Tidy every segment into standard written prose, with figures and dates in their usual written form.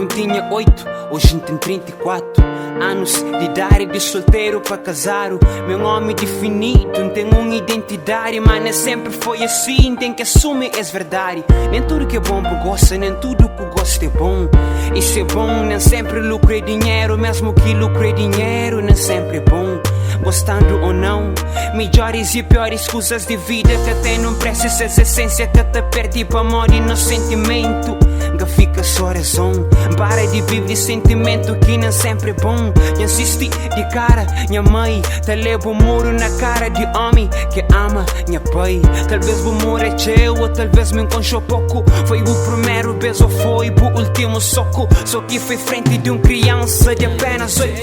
Tempu tinha 8, hoje tem 34 anos de idade de solteiro pa casado. Meu nome definido, não tem uma identidade, mas nem sempre foi assim. Tem que assumir essa verdade. Nem tudo que é bom pro gosta, nem tudo que gosta é bom. Isso é bom, nem sempre lucro é dinheiro, mesmo que lucro é dinheiro, nem sempre é bom. Gostando ou não, melhores e piores coisas de vida que tem num preço, essa essência que te perde para amor e no sentimento. Que fica só razão. Para de viver sentimento que nem sempre é bom. E insiste de cara, minha mãe, te leva o muro na cara de homem que ama minha pai. Talvez o muro é teu, ou talvez me encontrou pouco. Foi o primeiro beijo, foi o último soco. Só que foi frente de um criança de apenas 8.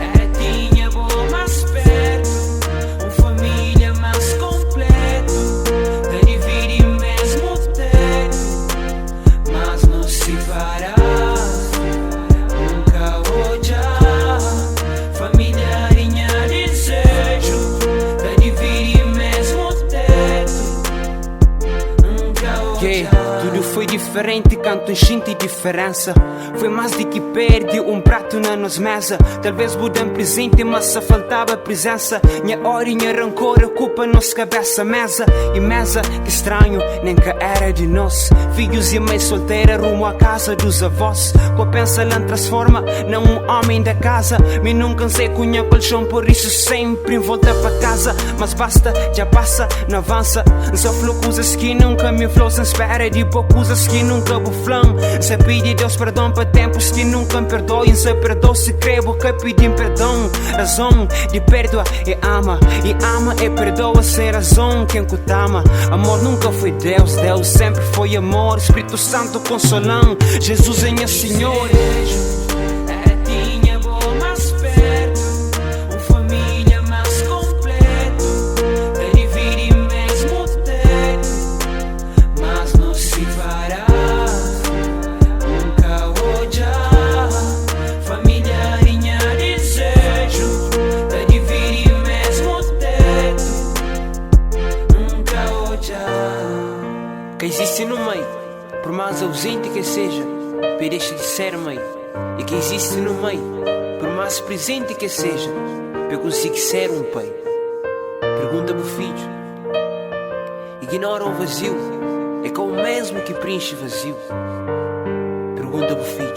Era tinha bom mais perto, uma família mais completo. Te divide mesmo teto, mas não se fará. Nunca olhar, família tinha desejo. Te divide mesmo teto, nunca Yeah, tudo foi diferente, canto senti diferença. Foi mais de que perde um prato na nossa mesa. Talvez mudam presente, mas só faltava presença. Minha hora e minha rancor ocupa nossa cabeça. Mesa e mesa, que estranho, nem que era de nós. Filhos e mãe solteira rumo à casa dos avós. Compensa lá transforma, não um homem da casa. Me nunca cansei com minha colchão, por isso sempre volta para casa. Mas basta, já passa, não avança. Só falou coisas que nunca me falou, sem espera de coisas que nunca buflão. Se pede Deus perdão para tempos que nunca me perdoem. Se perdoa, se creio que pedir perdão. Razão de perdoa e ama, e ama e perdoa sem razão. Quem ama, amor nunca foi Deus, Deus sempre foi amor. Espírito Santo consolão, Jesus é meu Senhor. Era tinha bom mais perto, uma família mais completo. Te divide mesmo teto, mas não se fará. Nunca olhar, família tinha desejo. Te divide mesmo teto, nunca olhar. Que existe no meio, por mais ausente que seja, deixa de ser mãe. E que existe no meio, por mais presente que seja, eu consigo ser um pai. Pergunta pro filho. Ignora o vazio, é com o mesmo que preenche vazio. Pergunta pro filho.